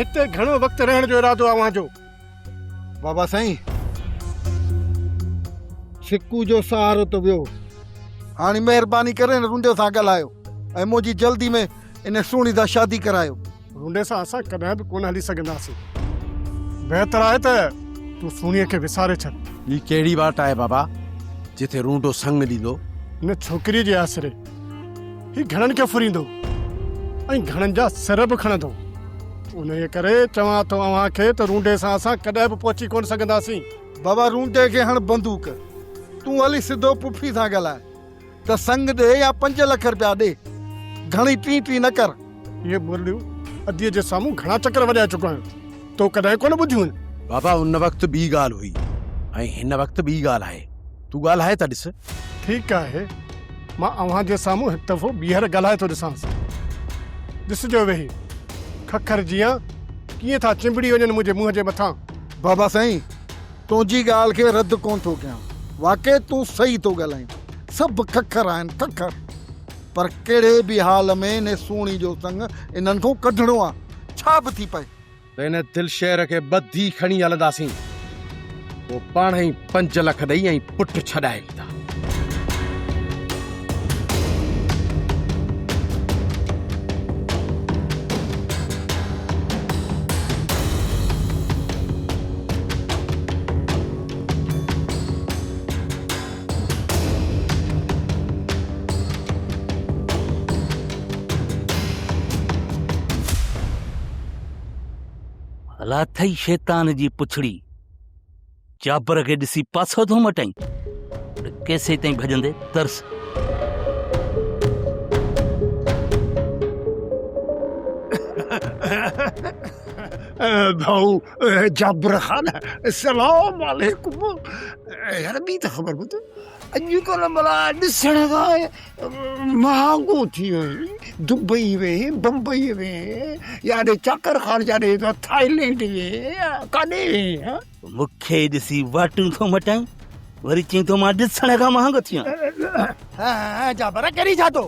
هتي گهڻو وقت رهڻ جو ارادو آهي اوهان جو؟ بابا سائين، سڪو جو سهارو ته ويو. هاڻي مهرباني ڪري هن رونڊي سان ڳالهايو ۽ منهنجي جلدي ۾ ان سهڻي سان شادي ڪرايو. رونڊي سان اسان ڪڏهن به ڪونه هلي سگهنداسين. بهتر آهي ته تون سهڻيء کي وساري ڇڏ. هي ڪهڙي واٽ آهي بابا، جتي رونڊو سڱ ڏيندو؟ هن ڇوڪريء جي آسري هي گهڻن کي ڦريندو ۽ گهڻن جا سر به کڻندو. انهيء ڪري چوان ٿو اوهان کي ته رونڊي سان اسان ڪڏهن به پهچي ڪونه سگهنداسين. بابا رونڊي کي هڻ بندوق. تون هلي سڌو پڦي سان ڳالهاء ته سڱ ڏي يا 5 لک رپيا ڏي. گهڻي ٽين ٽين نه ڪر. اهي مرليون اديء جي سامهون گهڻا چڪر وڄائي چڪو آهيان. تو ڪڏهن ڪونه ٻڌيون آهن. بابا ان وقت ٻي ڳالهه هئي ۽ هن وقت ٻي ڳالهه آهي. تون ڳالهائي ته ڏس. ٺيڪ آهي، مان اوهان جي سامهون هڪ دفعو ٻيهر ڳالهائي ٿو ڏسانس. ڏسجو ويهي، ککر جيان ڪيئن ٿا چنبڙي وڃن منهنجي منهن جي مٿان. بابا سائين، تنهنجي ڳالهه کي رد ڪونه ٿو ڪيان. واقعي تون صحيح ٿو ڳالهائين. سڀ ککر آهن، ککر. پر ڪهڙي به حال ۾ انهي سهڻي جو سڱ انهن کان ڪڍڻو آ، ڇا به ٿي پئي. ته ان دلشير کي ٻڌي کڻي هلنداسين، پوء پاڻهئي 5 لک ڏئي ۽ پٽ ڇڏائي ويندا. ڀلا اٿئي شيطان جي پڇڙي، جابر کي ڏسي پاسو ٿو مٽائين، پر ڪيسيتائين ڀڄندي ترس. ڀائو جابر خان السلام عليڪم. يار ٻي ته خبر ٻڌ، اڄڪلهه ڀلا ڏسڻ کان مهانگو ٿي ويو آهين، دبئي ويهين، بمبئي ويهين يا ڏي چاڪر خان جا ڏي ٿائيلينڊ ويهين يا ڪاڏي ويهين ها؟ مون کي ڏسي واٽون ٿو مٽائين، وري چئين ٿو مان ڏسڻ کان مهانگو ٿي ويو آهيان. ها جابر ڪري ڇا ٿو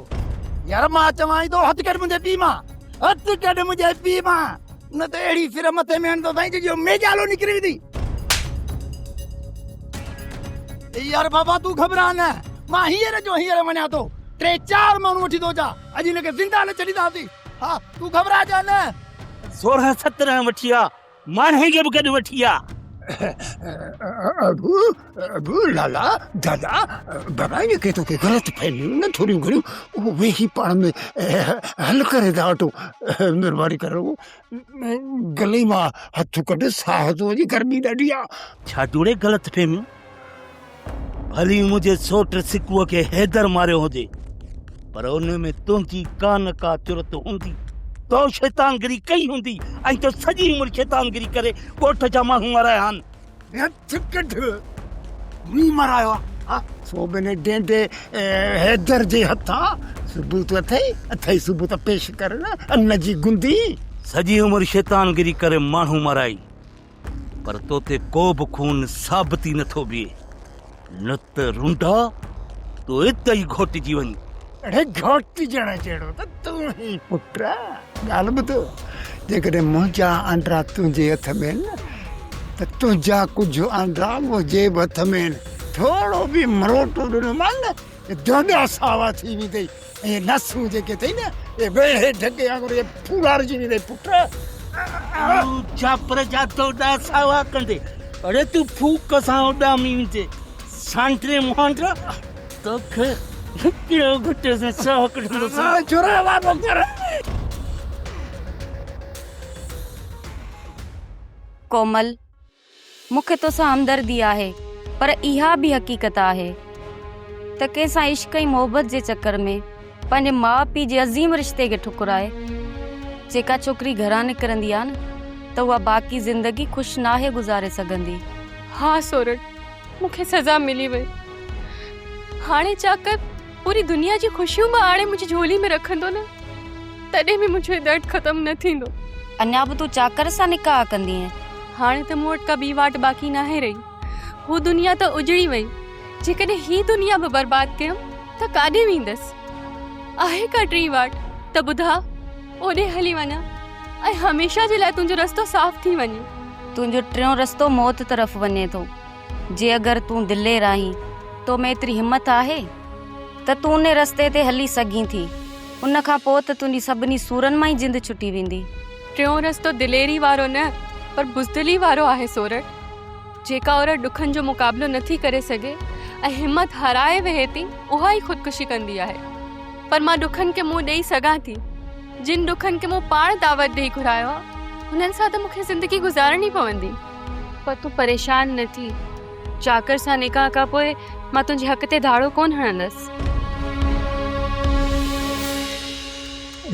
يار، مان چوان ٿو هٿ ڪڍ منهنجي پيء مان، هٿ ڪڍ منهنجي پيء مان، نه ته اهڙي ڦر مٿي ۾ هڻندو سائين جو ميڄالو نڪري ويندي. يار بابا تون گهٻراء نه، مان هينئر جو هينئر وڃان ٿو، ٽي چار ماڻهو وٺي ٿو اچان، اڄ هن کي زنده نه ڇڏينداسين. ها تون گهٻراء نه. 16 17 وٺي آ، ماڻهي کي به گڏ وٺي آ. ابو ابو لالا دادا بابا ان کي توکي غلط فهميون نه ٿوريون گهڻيون اهو ويهي پاڻ ۾ حل ڪري ٿا وٺون. مهرباني ڪري گلي مان هٿ ڪڍ، ساهه ٿو وڃي، گرمي ڏاڍي آ. ڇا جوڙي غلط فهميون؟ ڀلي منهنجي سوٽ سڪوء کي حيدر ماريو هجي، پر ان ۾ تنهنجي ڪا نه ڪا چرت هوندي. تو شيطانگري ڪئي هوندي ۽ تو سڄي عمر شيطانگري ڪري ڳوٺ جا ماڻهو مارايا آهن. هٿ ڪڍ، مون مارايو آ؟ سو به ان ڊينڊي حيدر جي هٿان. ثبوت اٿئي؟ اٿئي ثبوت پيش ڪر نه، ان جي گندي. سڄي عمر شيطانگري ڪري ماڻهو مارائي، پر تو تي ڪو به خون ثابت ئي نٿو بيهي، نه ته رونڊا تون ات ئي گهوٽجي وڃين. اڙي گهوٽجڻ جهڙو ته تون ئي پٽ. ڳالهه ٻڌ، جيڪڏهن منهنجا آنڊرا تنهنجي هٿ ۾ آهن نه ته تنهنجا ڪجهه آنڊرا منهنجي به هٿ ۾ آهن. ٿورو به مروٽو ڏنومانء نه ته دوڏا ساوا ٿي ويندئي ۽ اهي نسون جيڪي اٿئي نه اهي ويڙهي ڍڳي وانگر اهي ڦولارجي ويندئي پٽ. تون ڇاپر جا دوڏا ساوا ڪندي، اڙي تون ڦوڪ سان اڏامي ويندين. سانڊري مهانڊا توکي هڪڙو گهٽ سان ساهه ڪڍندس. ڇري وارو ڪر. ڪومل، مون کي توسان همدردي آهي پر اها به حقيقت آهي ته ڪنهن سان عشق ۽ محبت جي چڪر ۾ پنهنجي ماء پيء جي عظيم رشتي کي ٺڪرائي جيڪا ڇوڪري گهران نڪرندي آهي نه ته اها باقي زندگي خوش ناهي گذاري سگهندي. ها سورٺ، مون کي سزا ملي وئي. هاڻي چاڪر پوري دنيا جي خوشيون به آڻي منهنجي جهولي ۾ رکندو نه تڏهن به منهنجو هي درد ختم نه ٿيندو. اڃا به تون چاڪر سان نڪاح ڪندينء؟ هاڻي ته مون وٽ ڪا ٻي واٽ باقي ناهي رهي. هو دنيا ته اجڙي وئي. جيڪڏهن هي دنيا به برباد ڪيم ته ڪاڏي ويندس؟ آهي ڪا ٽين واٽ ته ٻڌاء، اوڏي هلي وڃان. ۽ هميشه جي لاء تنهنجو رستو صاف ٿي وڃي. تنهنجو ٽيون رستو موت طرف وڃي ٿو. جي اگر تون دلير آهين، تو ۾ ايتري همت آهي ته تون انهي رستي تي هلي سگهين ٿي. ان کان پوء ته تنهنجي سڀني سورن مان ئي جند ڇٽي ويندي. ٽيون رستو دليري وارو نه پر بزدلي وارو آهي سورٺ. جيڪا عورت ڏکن جو مقابلو نٿي ڪري سگهي ۽ همت هارائي ويهي ٿي اها ئي خودڪشي ڪندي آهي. پر مان ڏکن کي منهن ڏيئي سگهان ٿي. جن ڏکن کي مون پاڻ دعوت ڏيئي گهرايو آهي انهن سان ته مون کي زندگي گذارڻي پوندي. پر تون پريشان نه ٿي. چاڪر سان نڪاح کان پوء مان تنهنجي حق تي ڌاڙو ڪونه هڻندس.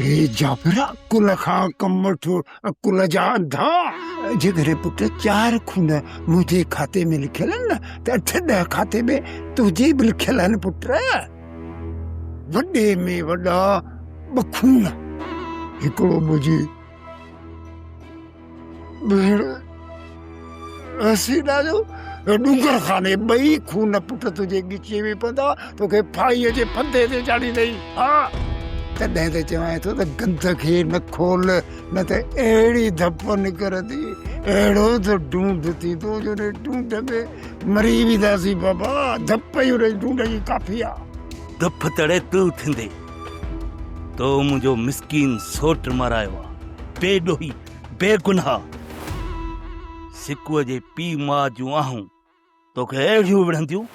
اي جابر عقل کان ڪم وٺ، عقل جا انڌا. جيڪڏهن پٽ چار خون منهنجي کاتي ۾ لکيل آهن نه ته اٺ ڏهه کاتي ۾ تنهنجي به لکيل آهن پٽ. وڏي ۾ وڏا ٻه خون، هڪڙو منهنجي ڀيڻ حسينا جو ڏونگر خاني ٻئي خون پٽ تنهنجي ڳچيء ۾ پوندا توکي ڦاهيء جي ڦندي تي چاڙهيندئي ها تڏهن ته چوانء ٿو ته گند کي نه کول نه ته اهڙي ڌپ نڪرندي اهڙو ته ڍونڍ ٿيندو جو ان ڍونڍ ۾ مري وينداسين بابا ڌپ ئي ان ڍونڍ جي ڪافي آ. ڌپ تڙي تون ٿيندي تو منهنجو مسڪين سوٽ مارايو آ بي ڏوهي بي گناهه سڪوء جي پيء ماء جون آهون توکي اهڙيون وڙهنديون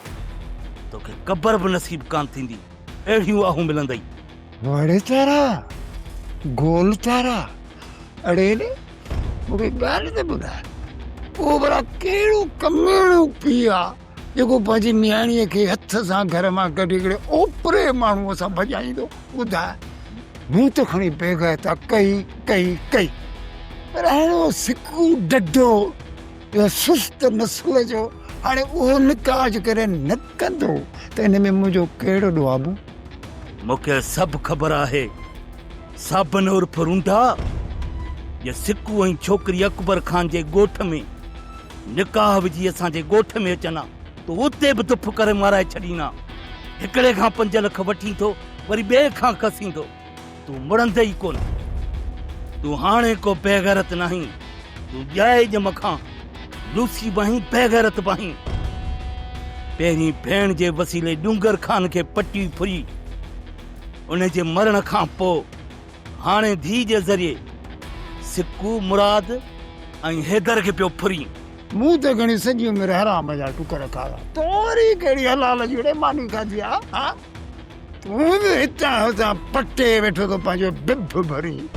توکي قبر به نصيب ڪانه ٿيندي اهڙيون آهون ملندئي. وڙ تارا گول تارا اڙي ني مون کي ڳالهه ته ٻڌاء اهو ڀلا ڪهڙو ڪميڻو پيء آ جيڪو پنهنجي نياڻيء کي هٿ سان گهر مان ڪڍي هڪڙي اوپري ماڻهوء سان ڀڄائيندو؟ ٻڌاء. مون ته کڻي بيغيرتا ڪئي، ڪئي، ڪئي، پر هاڻي اهو سڪو ڊڍو، اهو سست نسل جو هاڻي اهو نڪاح جيڪڏهن نه ڪندو ته ان ۾ منهنجو ڪهڙو ڏوهه آبو؟ مون کي سڀ خبر آهي. صابن عرف رونڊا جي سڪو ۽ ڇوڪري اڪبر خان جي ڳوٺ ۾ نڪاح وجهي اسان جي ڳوٺ ۾ اچن ها ته اتي به دڦ ڪري مارائي ڇڏين ها. هڪڙي کان پنج لک وٺين ٿو وري ٻئي کان کسين ٿو. تون مڙندين ئي ڪونه. تون هاڻي ڪو بيغيرت ناهين. تون ڄائي ڄم کان لوسي به آهين بيغيرت به آهين. پهرين ڀيڻ جي وسيلي ڏونگر خان کي پٽي ڦري ان جي مرڻ کان پوء هاڻي ڌيء جي ذريعي سڪو، مراد ۽ حيدر کي پيو ڦرين. مون ته گهڻي سڄي عمر حرام جا ٽڪر کاڌا، تو وري ڪهڙي حلال جي اڙي ماني کاڌي آ، ها؟ تون به هتان هتان پٽي ويٺو ٿو پنهنجو بڀ ڀرين.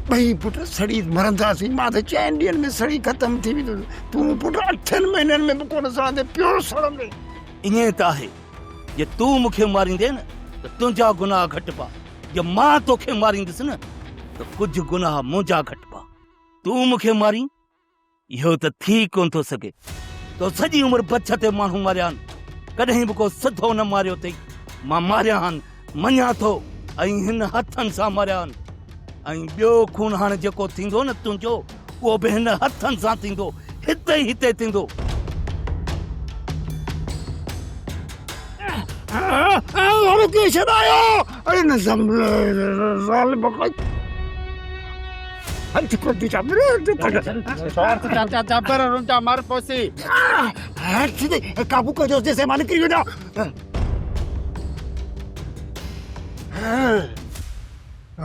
ٻئي پٽ سڙي مرنداسين، مان ته چئن ڏينهن ۾ سڙي ختم ٿي ويندس، تون پٽ اٺن مهينن ۾ به ڪونه سڙندين، پيو سڙندين. ائين ته آهي، جي تون مون کي ماريندين ته تنهنجا گناهه گهٽبا. جي مان توکي ماريندس نه ته ڪجهه گناهه منهنجا گهٽبا. تون مون کي مارين اهو ته ٿي ڪونه ٿو سگهي. تو سڄي عمر بڇ تي ماڻهو ماريا آهن، ڪڏهن به ڪو سڌو نه ماريو اٿئي. مان ماريا آهن، مڃان ٿو ۽ هن هٿن سان ماريا آهن ۽ ٻيو خون هاڻي جيڪو ٿيندو نه تنهنجو اهو به هن هٿن سان ٿيندو، هتي ئي هتي ٿيندو. روڪي ڇڏايو اڙي نه ظالم هٿ ڪڍ چابر هٿ ڪڍ چاچا چابر رونٽا مار پوسي هٿ دي قابو ڪجو جيسين مان نڪري وڃان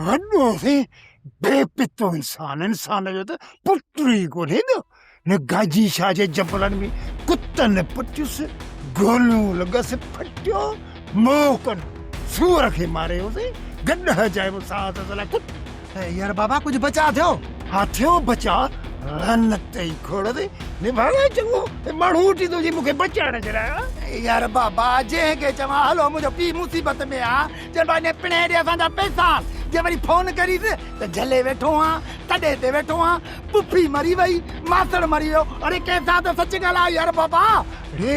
وڏو سي بي پتو انسان انسان جو ته پٽ ئي ڪونهي ٻيو نه گاجي شاهه جي جبلن ۾ ڪتن پٽيس، گوليون لڳس، ڦٽيو موهه ڪن سوئر کي ماريو سين، گڏهه جائبو ساهه ته لاء ڪت. يار بابا ڪجهه بچاء ٿيو؟ ها ٿيو بچاء، لعنت ئي کوڙ تي، نڀاڳا چڱو ماڻهو اٺي ٿو جي مون کي بچائڻ جي لاء. يار بابا جنهن کي چوان هلو منهنجو پيء مصيبت ۾ آ، چوندو آ انهي پڻهين ڏي اسان جا پئسا آن، جي وري فون ڪريس ته جهلي ويٺو آن، تڏي تي ويٺو آن، پڦي مري وئي، ماسڙ مري ويو، اڙي ڪنهن سان ته سچ ڳالهاء يار بابا. اڙي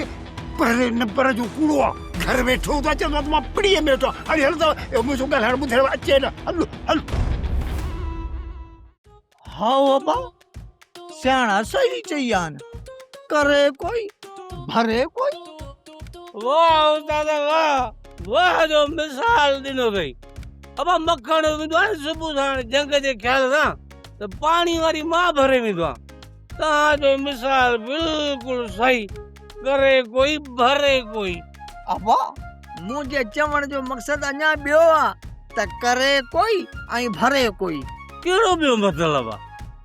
پري نمبر جو ڪوڙو آ، گهر ويٺو هوندو آ چوندو آ ته مان پڙيء ۾ ويٺو آهيان، اڙي هل ته اهو منهنجو ڳالهائڻ ٻڌڻ اچي نه، هل هل. هائو ابا، سياڻا صحيح چئي ويا آهن، ڪري ڪوئي ڀري ڪوئي. واهه استاد واهه، واهه جو مثال ڏنو اٿئي. ابا مکڻ ويندو آهي نه صبح ساڻ جنگ جي خيال سان. ته پاڻي وري مان ڀري ويندو آهيان. توهان جو مثال بلڪل صحيح، ڪري ڪوئي ڀري ڪوئي. ابا منهنجي چوڻ جو مقصد اڃا ٻيو آ ته ڪري ڪوئي ۽ ڀري ڪوئي. ڪهڙو ٻيو مطلب آ؟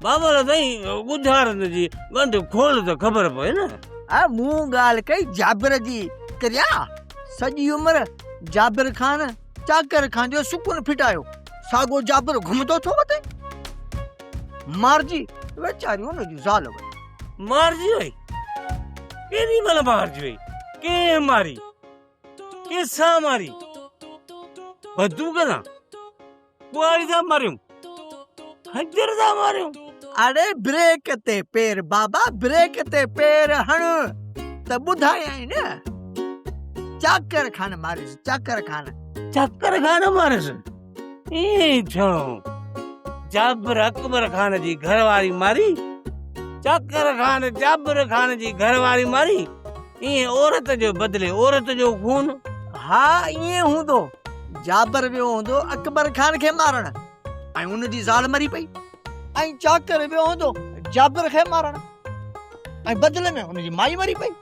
بابل سائين ڳجهارت جي ڳنڍ کول ته خبر پوي نه. مون ڳالهه ڪئي جابر جي ڪريا سڄي عمر جابر خان چاڪر خان جو سڪون ڦٽايو ساڳو جابر گهمندو ٿو وتي مارجي ويچاري ان جي زال وئي. مارجي وئي؟ ڪيڏي مهل مارجي وئي؟ ڪنهن ماري؟ ڪنهن ماري؟ بندوق سان؟ ڪهاڙي سان ماريون؟ خنجر سان ماريون؟ اڙي بريڪ تي پير بابا بريڪ تي پير هڻ ته ٻڌايائين نه. چاڪر خان ماريس چاڪر خان. چاڪر خان ماريس؟ ائين ئي ٿيڻو هو. جابر اڪبر خان جي گهر واري ماري. چاڪر خان جابر خان جي گهر واري ماري. ائين عورت جو بدلي عورت جو خون. ها ائين هوندو. جابر ويو هوندو اڪبر خان کي مارڻ ۽ ان جي زال مري پئي ۽ چاڪر ويو هوندو جابر کي مارڻ ۽ بدلي ۾ ان جي مائي مري پئي.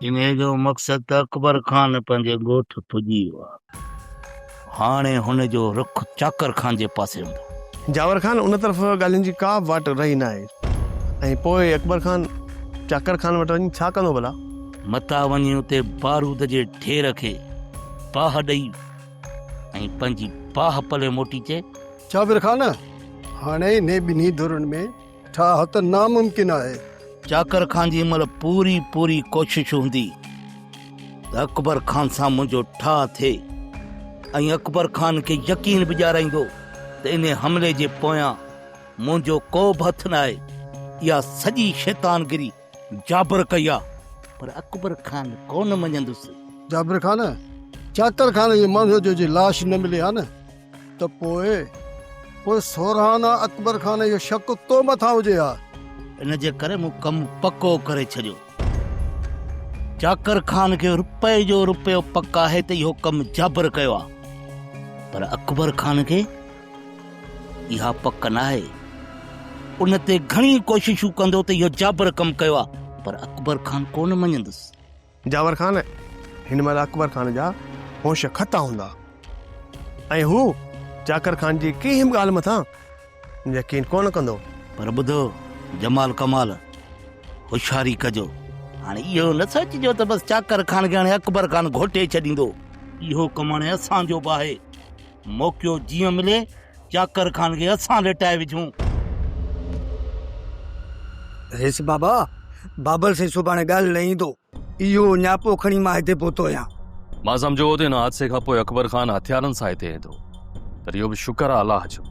انهيء جو مقصد ته اڪبر خان پنهنجي ڳوٺ پڄي ويو آهي. هاڻي هن جو رخ چاڪر خان جي پاسي هوندو. جاور خان ان طرف ڳالهين جي ڪا به واٽ رهي ناهي ۽ پوء اڪبر خان چاڪر خان وٽ وڃي ڇا ڪندو ڀلا؟ متان وڃي اتي بارود جي ڍير کي باهه ڏئي ۽ پنهنجي باهه پلي موٽي اچي. جاور خان، هاڻي انهي ٻنهي ڌرين ۾ ٺاهه ته ناممڪن آهي. چاڪر خان جي مهل پوري پوري ڪوشش هوندي ته اڪبر خان سان منهنجو ٺاهه ٿئي ۽ اڪبر خان کي يقين به ڏيارائيندو ته انهي حملي جي پويان منهنجو ڪو به هٿ ناهي. اها سڄي شيطانگري جابر ڪئي آ پر اڪبر خان ڪونه مڃندس. جابر خان، چاڪر خان جي ماڻهوء جو جي لاش نه ملي ها نه ته پوء پوء سورهانا اڪبر خان اهو شڪ تو مٿان هجي ها. ان جي ڪري مون ڪم پڪو ڪري ڇڏيو. چاڪر خان کي رپئي جو رپيو پڪ آهي ته اهو ڪم جابر ڪيو آ پر اڪبر خان کي اها پڪ ناهي. ان تي گهڻي ڪوششون ڪندو ته اهو جابر ڪم ڪيو آ پر اڪبر خان ڪونه مڃندس. جاور خان، هن مهل اڪبر خان جا هوش خطا هوندا ۽ هو چاڪر خان جي ڪنهن به ڳالهه مٿان يقين ڪونه ڪندو. پر ٻڌو جمال ڪمال، هوشياري ڪجو. هاڻي اهو نه سوچجو ته بس چاڪر خان کي هاڻي اڪبر خان گهوٽي ڇڏيندو. اهو ڪم هاڻي اسان جو به آهي. موقعو جيئن ملي چاڪر خان کي اسان ليٽائي وجهون. رئيس بابا، بابل سائين سڀاڻي ڳالهه نه ايندو. اهو نياپو کڻي مان هتي پهتو آهيان. مان سمجهيو هو ته ان حادثي کان پوء اڪبر خان هٿيارن سان هتي ايندو پر اهو به شڪر آهي الله جو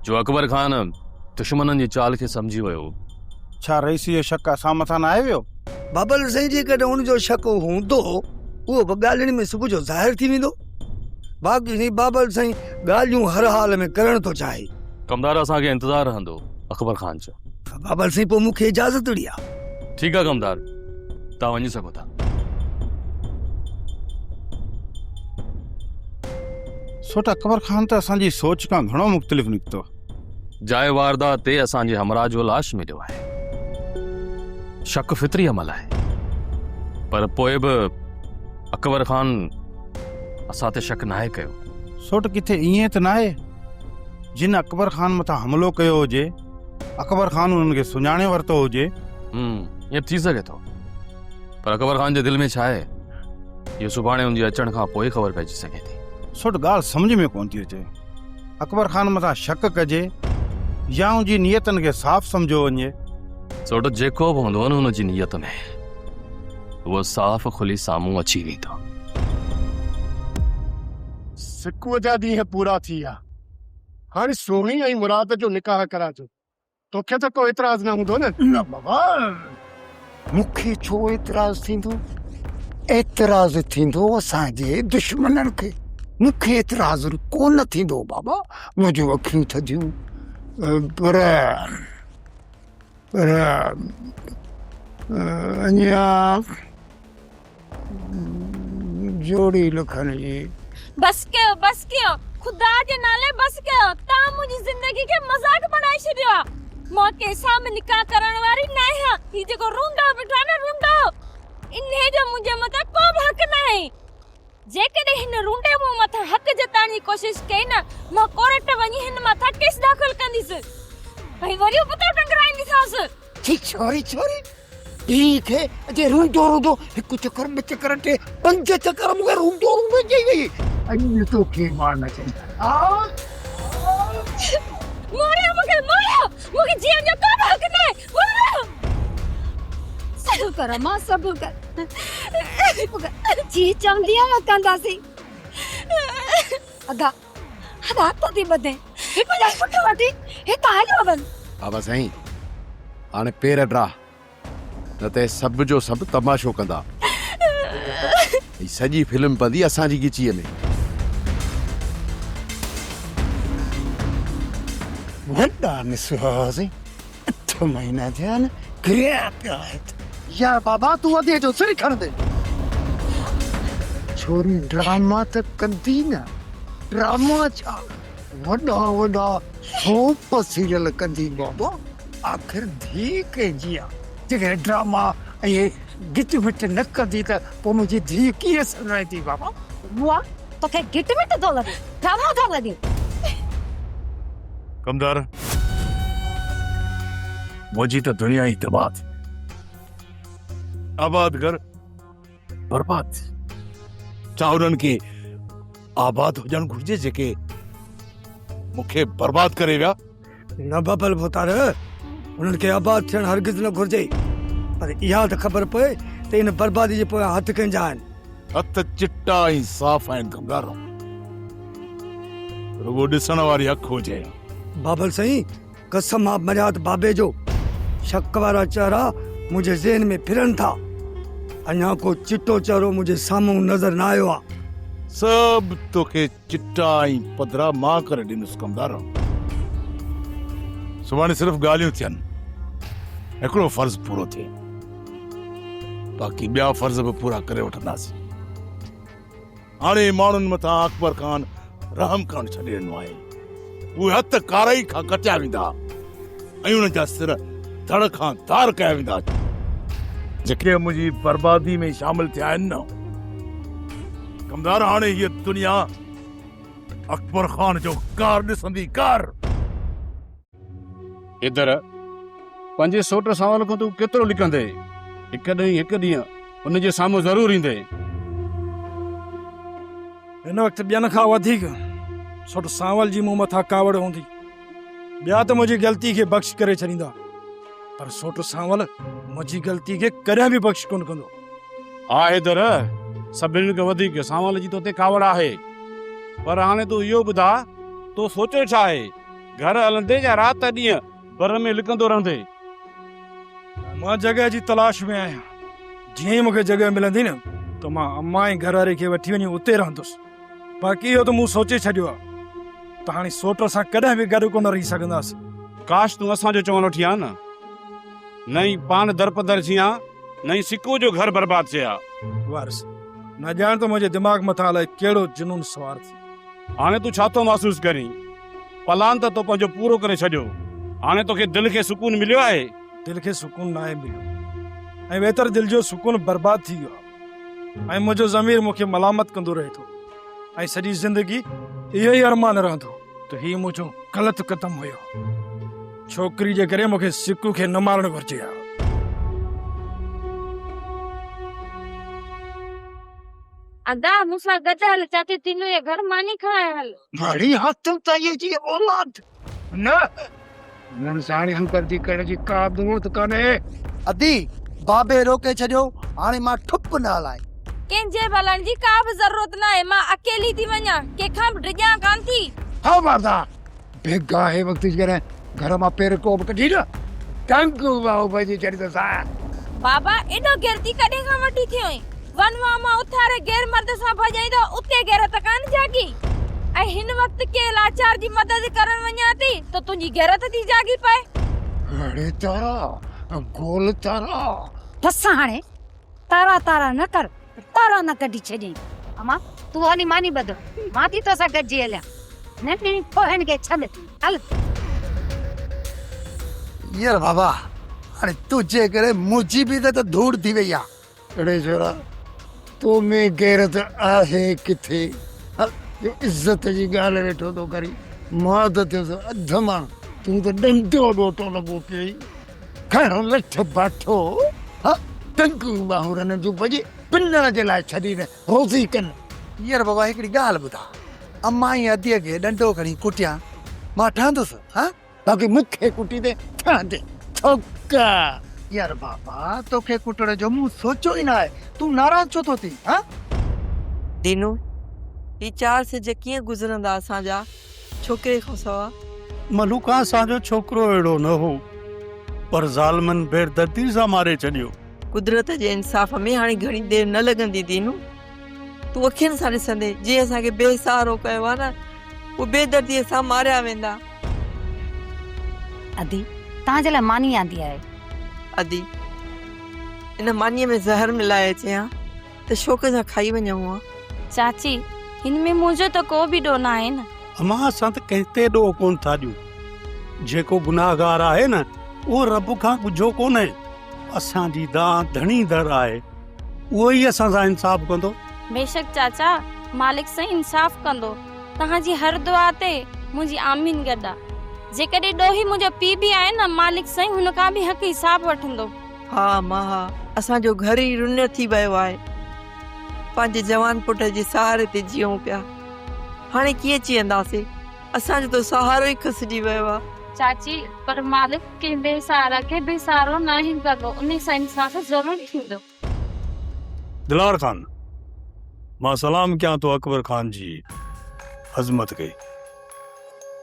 جو اڪبر خان دشمنن جي چال کي سمجهي ويو. ڇا رئيس اهو شڪ اسان مٿان ناهي ويو؟ بابل سائين جيڪڏهن ان جو شڪ هوندو اهو به ڳالهين ۾ صبح جو ظاهر ٿي ويندو. باقي سائين بابل سائين ڳالهيون هر حال ۾ ڪرڻ ٿو چاهي. ڪمدار اسان کي انتظار رهندو اڪبر خان جو. بابل سائين پوء مون کي اجازت ڏي ها. ٺيڪ آ ڪمدار توهان وڃي سگهو ٿا. سوٽ اڪبر خان ته اسان جي سوچ کان گهڻو مختلف نڪتو. جاء واردات تي اسان جي همراهه جو لاش مليو آهي. شڪ فطري عمل آهي. پر پوء به اڪبر خان اسان تي شڪ ناهي ڪيو. سوٽ ڪٿي ائين ته ناهي جن اڪبر خان مٿان حملو ڪيو هجي اڪبر خان انهن کي سڃاڻي ورتو هجي. ائين به ٿي سگهي ٿو پر اڪبر خان جي دل ۾ ڇا آهي اهو سڀاڻي ان جي اچڻ کان پوء خبر پئجي سگهي ٿي. سوٽ ڳالهه سمجهه ۾ ڪونه ٿي اچي. اڪبر خان مٿان شڪ ڪجي يا ان جي نيتن کي صاف سمجهيو وڃي. سوٽ جيڪو به هوندو نه ان جي نيت ۾ اهو صاف کلي سامهون اچي ويندو. سڪوء جا ڏينهن پورا ٿي ويا. هاڻي سهڻي ۽ مراد جو نڪاح ڪراجو. توکي ته ڪو اعتراض نه هوندو نه؟ نه بابا، مون کي ڇو اعتراض ٿيندو؟ اعتراض ٿيندو اسان جي دشمنن کي. مون کي اعتراض ڪو نه ٿيندو بابا، منهنجون اکيون ٿڌيون پر پر اڃا جوڙي لکڻ جي. بس ڪيو بس ڪيو. خدا جي نالي بس ڪيو، توهان منهنجي زندگي کي مذاق بڻائي ڇڏيو آ. مان ڪنهن سان به نڪاح ڪرڻ واري ناهيان. هي جيڪو رونڊو بيٺو آ نه رونڊو، انهي جو منهنجي مٿان ڪو به حق ناهي. جيڪڏهن هن رونڊي مون مٿان حق جتائڻ جي ڪوشش ڪئي نه، مان ڪورٽ وڃي هن مٿان ڪيس داخل ڪنديس ۽ وري ابتو ٽنگرائينديسانس. ڇي ڇوري ڇوري پيء کي اچي رونڊو رونڊو هڪ چڪر ٻه چڪر ٽي پنج چڪر مون کي رونڊو رونڊو چئي وئي. اڄ توکي مان نه ڇڏيندس. ماريو مون کي ماريو مون کي جيئڻ جو ڪو به حق ناهي ماريو. صبر ڪر امان صبر ڪر جي چوندي آهيان ڪنداسين. ادا ادا هٿ ٿي ٻڌين هڪ ڄڻ پٽ وٺي هتان هليو وڃ. بابا سائين هاڻي پير ڊاهه نه ته سڀ جو سڀ تماشو ڪندا. هي سڄي فلم پوندي اسان جي ڳچيء ۾. وڏا نسوا سائين اٺ مهينا ٿيا آهن گريا پيا آهي. يار بابا تون اديء جو سر کڻندين. ڇوري ڊراما ته ڪندي نه ڊراما ڇا وڏا وڏا سوپ سيريل ڪندي بابا آخر ڌيء ڪنهن جي آ جيڪڏهن ڊراما ۽ اهي گٽ مٽ نه ڪندي ته پوء منهنجي ڌيء ڪيئن سڏرائيندي بابا. بوا توکي گٽ مٽ ٿو لڳي ڊرامو ٿو لڳي. ڪمدار منهنجي ته دنيا ئي تباهه ٿي آباد گهر برباد ٿي ڇا انهن کي آباد هجڻ گهرجي جيڪي مون کي برباد ڪري ويا نه ببل ڀوتار انهن کي آباد ٿيڻ هرگز نه گهرجي پر اها ته خبر پئي ته ان بربادي جي پويان هٿ ڪنهن جا آهن هٿ چٽا ۽ صاف آهن ڪمدار رڳو ڏسڻ واري اک هجي بابل سائين قسم آ مريات بابي جو شڪ وارا چهرا منهنجي ذهن ۾ ڦرن ٿا اڃا ڪو چٽو چهرو منهنجي سامهون نظر نه آيو آ. سڀ توکي چٽا ۽ پڌرا مان ڪري ڏيندس ڪمدار. سڀاڻي صرف ڳالهيون ٿين هڪڙو فرض پورو ٿئي باقي ٻيا فرض به پورا ڪري وٺنداسين. هاڻي ماڻهن مٿان اڪبر خان رحم ڪرڻ ڇڏي ڏنو آهي. اهي هٿ ڪارائي کان ڪٽيا ويندا ۽ انهن جا سر ڌڙ کان ڌار ڪيا ويندا. جيڪي منهنجي بربادي ۾ شامل ٿيا آهن نه ڪمدار هاڻي هيء دنيا اڪبر خان جو ڪار ڏسندي ڪار. حيدر، پنهنجي سوٽ سانول کان تون ڪيترو لڪندين؟ هڪ ڏينهن هڪ ڏينهن ان جي سامهون ضرور ايندين. هن وقت ٻين کان وڌيڪ سوٽ سانول جي مون مٿان ڪاوڙ هوندي. ٻيا ته منهنجي غلطي کي بخش ڪري ڇڏيندا، پر سوٽ سانول منهنجي غلطي کي ڪڏهن به بخش ڪونه ڪندو. ها حيدر، سڀني کان وڌيڪ سانول جي توتي ڪاوڙ آهي. پر هاڻي تون اهو ٻڌاء، تو سوچيو ڇا آهي؟ گهر هلندين يا رات ڏينهن بر ۾ لڪندو رهندين؟ مان جڳهه جي تلاش ۾ آهيان. جيئن ئي مون کي جڳهه ملندي نه ته مان امان ۽ گهر واري کي وٺي وڃي اتي رهندس. باقي اهو ته مون سوچي ڇڏيو آهي ته هاڻي سوٽ سان ڪڏهن به گڏ ڪونه رهي سگهنداسين. ڪاش تون اسان جو چوڻ وٺين ها نه. نه ئي پاڻ درپدر ٿين ها، نه ئي سڪو جو گهر برباد ٿئي ها. وارث، نه ڄاڻ ته منهنجي دماغ مٿان الائي ڪهڙو جنون سوار ٿي. هاڻي تون ڇا ٿو محسوس ڪرين؟ پلان ته تو پنهنجو پورو ڪري ڇڏيو، هاڻي توکي دل کي سڪون مليو آهي؟ دل کي سڪون ناهي مليو ۽ ويتر دل جو سڪون برباد ٿي ويو آهي ۽ منهنجو ضمير مون کي ملامت ڪندو رهي ٿو ۽ سڄي زندگي اهو ئي ارمان رهندو ته هي منهنجو غلط قدم هيو. ڇوڪري جي ڪري مون کي سڪو کي نه مارڻ گهرجي ها. ادا مون سان گڏ هل چاچي تينو جي گهر ماني کائڻ هل. مڙئي هٿ تائين جي اولاد نه مون ساڻ همدردي ڪرڻ جي ڪا به ضرورت ڪانهي. ادي بابي روڪي ڇڏيو هاڻي مان ٺپ نه هلائين. ڪنهن جي به هلڻ جي ڪا به ضرورت ناهي مان اڪيلي ٿي وڃان ڪنهن کان به ڊڄان ڪانه ٿي. خبردار بيگاهي وقت جيڪڏهن گهر مان پير ڪو به ڪڍي نه ٽنگ واهو ڀڄي ڇڏيندوسانء. بابا ايڏو غيرتي ڪڏهن کان وٺي ٿيو آهين؟ ونواهه مان اٿاري غير مرد سان ڀڄائين ته اتي غيرت ڪانه جاڳي ۽ هن وقت ڪنهن لاچار جي مدد ڪرڻ وڃان ٿي ته تنهنجي غيرت ٿي جاڳي پئي. اڙي تارا گول تارا. بس هاڻي تارا تارا نه ڪر تارا نه ڪڍي ڇڏيئين. امان تون هلي ماني ٻڌ مان ٿي توسان گڏجي هليان. ننڍڙين ڦوهن کي ڇڏ، هل. يار بابا، هاڻي تنهنجي ڪري منهنجي به عزت ڌوڙ ٿي وئي آ. اڙي ڇورا، تو ۾ غيرت آهي ڪٿي؟ هل جو عزت جي ڳالهه ويٺو ٿو ڪرين. مان ته ٿيس اڌ ماڻهو، تون ته ڏنڊو ڏوٽو لڳو پيو آهين. کڻ لٺ باٺو، ها ٽنگون ٻانهون رنن جون ڀڄي پنڻ جي لاء ڇڏي نه روزي ڪن. يار بابا هڪڙي ڳالهه ٻڌاء، امان ۽ اديء کي ڏنڊو کڻي ڪٽيان، مان ٺهندس، ها؟ باقي مون کي ڪٽيندين ٺهندين ڇوڪا. يار بابا توکي ڪٽڻ جو مون سوچيو ئي ناهي، تون ناراض ڇو ٿو ٿين، ها؟ دينو، هي چار سج ڪيئن گذرندا اسان جا ڇوڪري کان سوا؟ ملوڪا اسان جو ڇوڪرو اهڙو نه هو، پر ظالمن بيدردي سان ماري ڇڏيو. قدرت جي انصاف ۾ هاڻي گهڻي دير نه لڳندي دينو. تون اکين سان ڏسندين، جنهن اسان کي بي سهارو ڪيو آهي نه، اهي بيدرديء سان ماريا ويندا. ادي، توهان جي لاء ماني آندي آهي. ادي، ان مانيء ۾ زهر ملائي اچين ها ته شوق سان کائي وڃون ها. چاچي، هن ۾ منهنجو ته ڪو به ڏوهه ناهي نه. امان، اسان ته ڪنهن تي ڏوهه ڪونه ٿا ڏيون. جيڪو گناهگار آهي نه، اهو رب کان ڳجهو ڪونهي. اسان جي دانهن ڌڻي در آهي. اهو ئي اسان سان انصاف ڪندو. بيشڪ چاچا، مالڪ سائين انصاف ڪندو. توهان جي هر دعا تي منهنجي آمين گڏ آ. جيڪڏهن ڏوهي منهنجو پيء به آهي نه، مالڪ سائين هن کان به حق حساب وٺندو. ها امان ها، اسان جو گهر ئي رڃ ٿي ويو آهي. پنهنجي جوان پٽ جي سهاري تي جيئون پيا. هاڻي ڪيئن جيئنداسين؟ اسان جو ته سهارو ئي کسجي ويو آ. چاچي، پر مالڪ ڪنهن بي سهارا کي بي سهارو ناهي ڪندو، انهي سان انصاف ضرور ٿيندو. دلاور خان، مان سلام ڪيان ٿو اڪبر خان جي عظمت کي،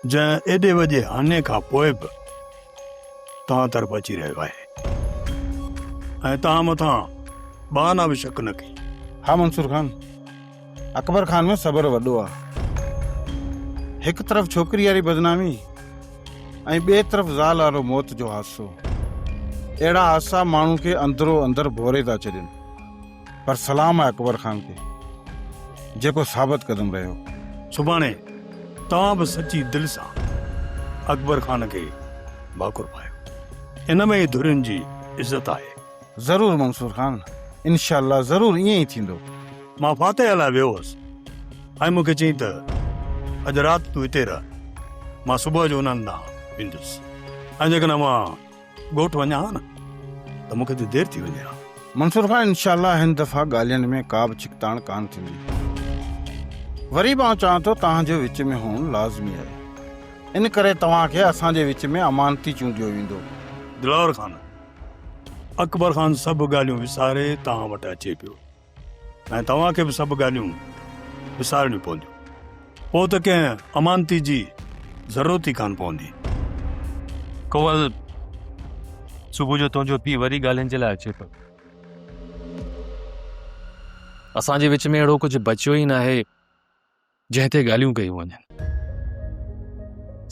جنهن ايڏي وڏي هاڃي کان پوء به توهان طرف اچي رهيو آهي ۽ توهان مٿان ٻه آنا به شڪ نه ڪئي. ها منصور خان، اڪبر خان ۾ صبر وڏو آ. هڪ طرف ڇوڪري واري بدنامي ۽ ٻئي طرف زال وارو موت جو حادثو. اهڙا حادثا ماڻهو کي اندرو اندر ڀوري ٿا ڇڏين. پر سلام آهي اڪبر خان کي جيڪو ثابت قدم رهيو. سڀاڻي توهان به سچي دل سان اڪبر خان کي ڀاڪر پايو. ان ۾ ئي ڌرين جي عزت آهي. ضرور منصور خان انشاء الله ضرور ائين ئي ٿيندو. مان فاتح لاء ويو هوس ۽ مون کي چيائين ته اڄ رات تون هتي رهه، مان صبح جو انهن ڏانهن ويندس ۽ جيڪڏهن مان ڳوٺ وڃان ها نه ته مون کي ته دير ٿي وڃي ها. منصور خان انشاء الله هن دفعا ڳالهين ۾ ڪا به ڇڪتاڻ ڪانه ٿيندي. وري به آئون چوان ٿو توهان جو وچ ۾ هئڻ لازمي آهي. ان ڪري توهان کي اسان جي وچ ۾ امانتي چونڊيو ويندو. دلاور خان، اڪبر خان سڀ ڳالهيون وساري توهان وٽ اچي پيو. ۽ توهان کي به سڀ ڳالهيون وسارڻيون پونديون. پوء ته ڪنهن امانتي جي ضرورت ئي ڪانه پوندي. ڪنول، صبح جو تنهنجو پيء وري ڳالهين جي لاء اچي ٿو. اسان جي وچ ۾ اهڙو ڪجهه بچيو ئي ناهي. جنهن تي ڳالهيون ڪيون وڃن.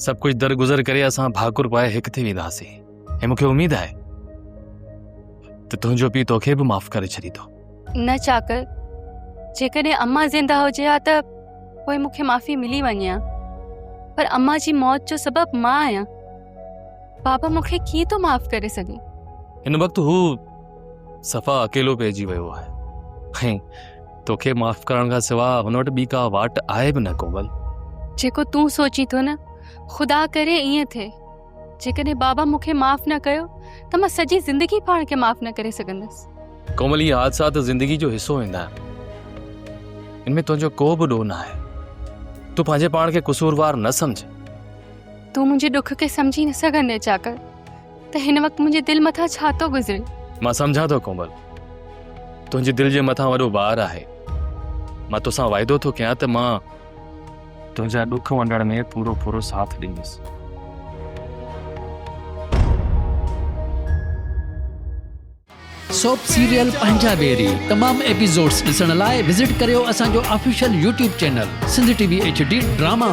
سڀ ڪجهه درگذر ڪري اسان ڀاڪر پائي هڪ ٿي وينداسين ۽ مون کي اميد آهي ته تنهنجو پيء توکي به معاف ڪري ڇڏيندو. نه چاڪر، جيڪڏهن امان زنده هجي ها ته پوء مون کي معافي ملي وڃي ها، پر امان جي موت جو سبب مان آهيان. بابا مون کي ڪيئن ٿو معاف ڪري سگهي؟ هن وقت هو صفا اڪيلو پئجي ويو آهي ۽ توکي معاف ڪرڻ کان سوا هن وٽ ٻي ڪا واٽ آهي به نه ڪومل. جيڪو تون سوچين ٿو نه خدا ڪري ائين ٿئي. جيڪڏهن بابا مون کي معاف نه ڪيو ته مان سڄي زندگي پاڻ کي معاف نه ڪري سگهندس. ڪومل اهي حادثا ته زندگي جو حصو هوندا آهن. ان ۾ تنهنجو ڪو به ڏوهه نه آهي. تون پنهنجي پاڻ کي قصوروار نه سمجهه. تون منهنجي ڏک کي سمجهي نه سگهندين چاڪر. ته هن وقت منهنجي دل مٿان ڇا ٿو گذري. مان سمجهان ٿو ڪومل، تنهنجي دل جي مٿان وڏو بار آهي. مان توسان واعدو ٿو ڪيان ته مان تنهنجا ڏک ونڊڻ ۾ پورو پورو ساٿ ڏيندس. سوپ سيريل پنهنجا ويري تمام ايپيسوڊز ڏسڻ لاء وزٽ ڪريو اسان جو official YouTube channel Sindh T V H D drama.